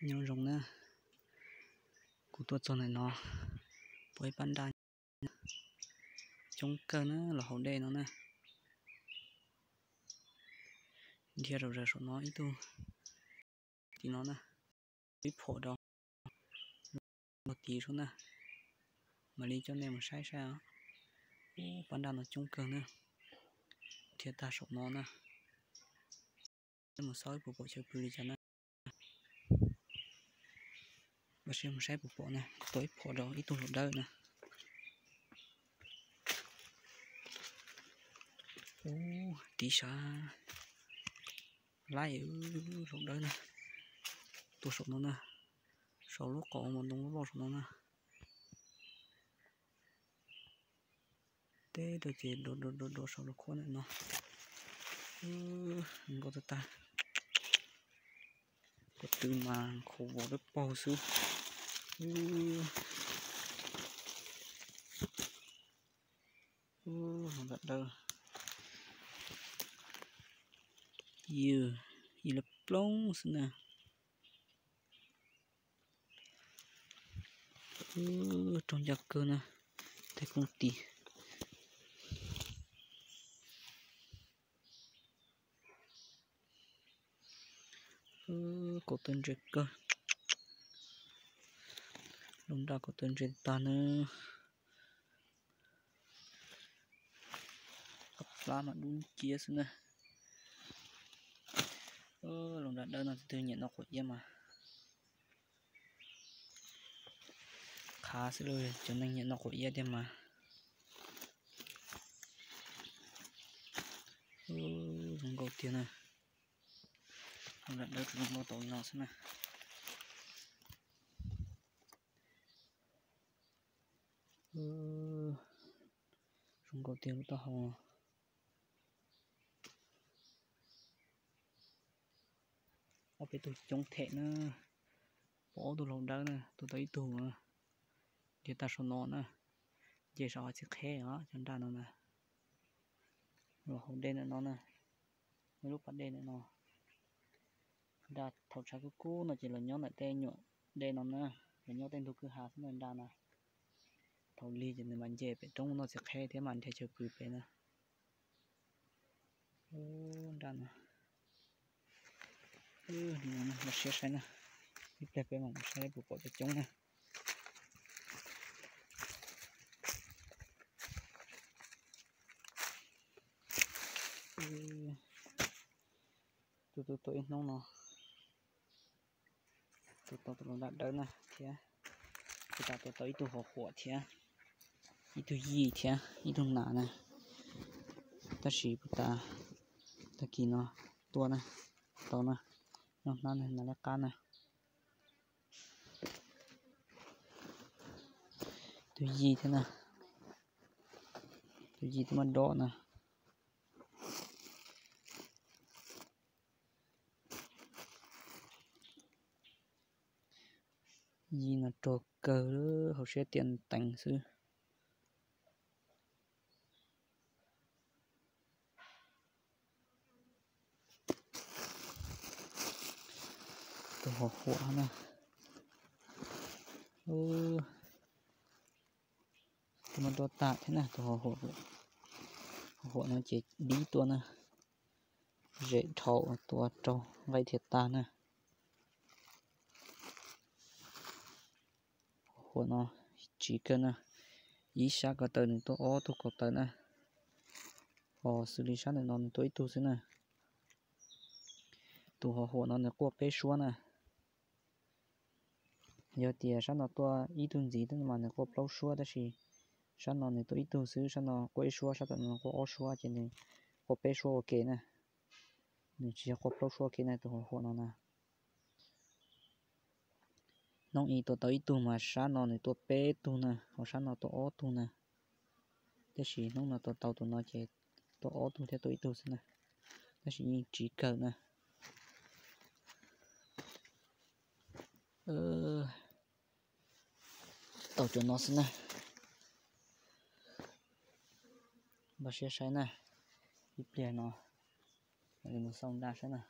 Nyob zoo na, kuv tuaj txog ntawm no, pom ib pab nraj coob kawg na los hauv dej no na. Dhia rau zaws saum no ib tug, tim no na, ib phom rau, mus tid sub na, mam li coj nej mus saib saib os. Ub, pab nraj no coob kawg na, dhia tag saum no na. Mus xauj ib puas pom chaw pw li cas na. Ua siab mus saib puas pom na, tua ib phom rau ib tug hluas dawb na. Ub, tiv sav laij, hluas dawb na, tua saum no na, saum lub qhov mus ntoo loj loj saum no na. Teb rau ces dua dua dua dua saum lub khuab ntawm no. Zoo nkauj tag tag. Ko tw mas khaus vos dawb paug xwb. Hluas nram dawb, yws, yws lawv ploog xwb na. Raug ncaj kawg na, tej kooj tis. Kaum tawm ntses kawg, lub nraj kaum tawm ntses tag na. Qab plab mas dub nciab xwb na. Lub nraj dawb no tus twg nyiam noj quav iab mas qhav xwb lauj, cov neeg nyiam noj quav iab tiag mas. Zoo nkauj tiag na. Lub nraj dawb tus zoo nkauj tau li no xwb na. Zoo nkauj tiag lub taub hau. Ob peb tug coob them na. Pom ob tug hluas dawb na, tua tau ib tug na. Dhia tag saum no na. Nce saum hav txiv qheb os cov nraj no na. Los hauv dej ntawm no na. Lub pas dej ntawm no. Nraj thaum tshav kub kub no ces los nyob ntawm tej nyuam dej no na. Los nyob tej ntug kwj ha xwb na nraj na. Thaum lig ces nws mas nce pem roob noj txiv qheb thiab mas nrhiav chaw pw pem na. Nraj no. Ua siab saib na. Ib pliag peb mam mus saib puas pom coob coob na. Tus tus tua ib hnub no, tus tau tus hluas nraj dawb na thiab, puas tas tua tau ib tug hov huam thiab, ib tug yij thiab ib tug nas na. Tab sis puas tas tag kis no tua na, tau na, noj hnab na, nas liab qab na. Tus yij thiab na, tus yij twb muab dob na. Yij no rog kawg, hauv siab tias teev xwb. Tus hov huam na, tus muab dob tag thiab na, tus hov huam, hov huam no ces dib tuaj na, zem dhau tua raug nqaij dhia tag na. Hov huam no tsiv kawg na, ib sab ko taw nws tuaj ob tug ko taw na, ho xws li sab ntawm no nws tuaj ib tug xwb na. Tus hov huam no nws quaj peb suab na. Yog tias sab no tuaj ib tug ntxiv mas nws quaj plaub suab, tab sis sab no nws tuaj ib tug xwb, sab no quaj ib suab, sab tom no quaj ob suab, ces nws quaj peb suab ua ke na. Nws tsis yog quaj plaub suab ua ke na, tus hov huam no na. Hnub ib tua tau ib tug mas sab no nws tuaj peb tug na, ho sab no tuaj ob tug na. Tab sis hnub no tua tau tus no ces tuaj ob tug thiab tuaj ib tug xwb na, tab sis yeej tsiv kawg na. Tau cov no xwb na. Npaj siab saib na, ib pliag no mam li mus xauj nraj saib na.